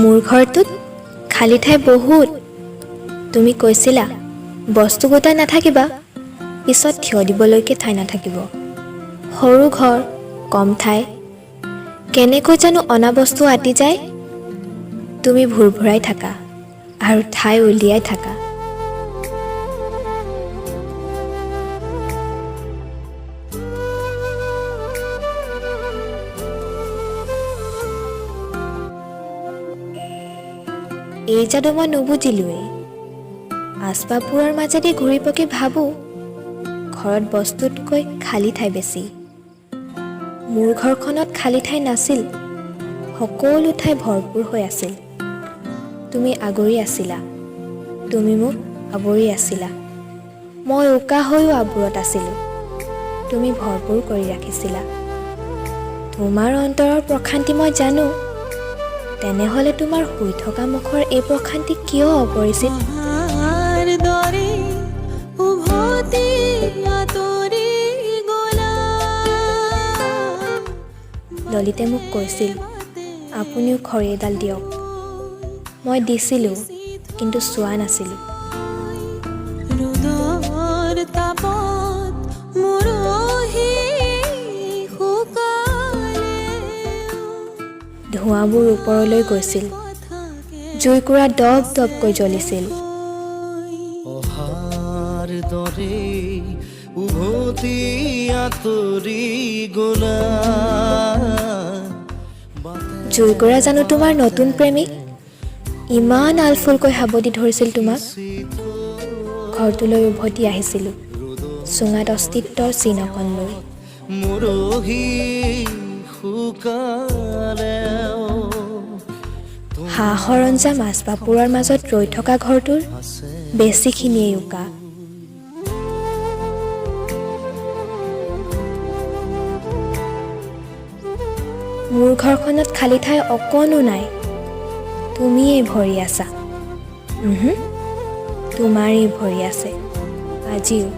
মোৰ ঘৰটোত খালী ঠাই বহুত। তুমি কৈছিলা, বস্তু গোটাই নাথাকিবা, পিছত থিয় দিবলৈকে ঠাই নাথাকিব। সৰু ঘৰ, কম ঠাই, কেনেকৈ জানো অনা বস্তু আঁতি যায়। তুমি ভোৰভোৰাই থাকা আৰু ঠাই উলিয়াই থাকা। এই যাদু মই নুবুজিলোৱেই। আচবাববোৰৰ মাজেদি ঘূৰি পকি ভাবোঁ, ঘৰত বস্তুতকৈ খালী ঠাই বেছি। মোৰ ঘৰখনত খালী ঠাই নাছিল, সকলো ঠাই ভৰপূৰ হৈ আছিল। তুমি আগুৰি আছিলা, তুমি মোক আৱৰি আছিলা। মই উকা হৈও আবোৰত আছিলোঁ, তুমি ভৰপূৰ কৰি ৰাখিছিলা। তোমাৰ অন্তৰৰ প্ৰশান্তি মই জানো, তেনেহ'লে তোমাৰ শুই থকা মুখৰ এই প্ৰশান্তি কিয় অপৰিচিত? অহাৰ দৰে উভতি আঁতৰি গ'লা। ললিতে মোক কৈছিল, আপুনিও খৰি এডাল দিয়ক। মই দিছিলোঁ, কিন্তু চোৱা নাছিলোঁ। ৰ'দৰ তাপত মৰহি শুকালে। ধোঁৱাবোৰ ওপৰলৈ গৈছিল, জুইকুৰা দপ দপকৈ জ্বলিছিল। অহাৰ দৰে উভতি আঁতৰি গ'লা। জুইকুৰা জানো তোমাৰ নতুন প্ৰেমিক? ইমান আলফুলকৈ সাৱটি ধৰিছিল তোমাক। ঘৰটোলৈ উভতি আহিছিলোঁ চুঙাত অস্তিত্বৰ চিন অকণ লৈ। মৰহি শুকালেও সা সৰঞ্জাম আচবাববোৰৰ মাজত ৰৈ থকা ঘৰটোৰ বেছিখিনিয়েই উকা। মোৰ ঘৰখনত খালী ঠাই অকণো নাই, তুমিয়েই ভৰি আছা। উমহু, তোমাৰেই ভৰি আছে আজিও।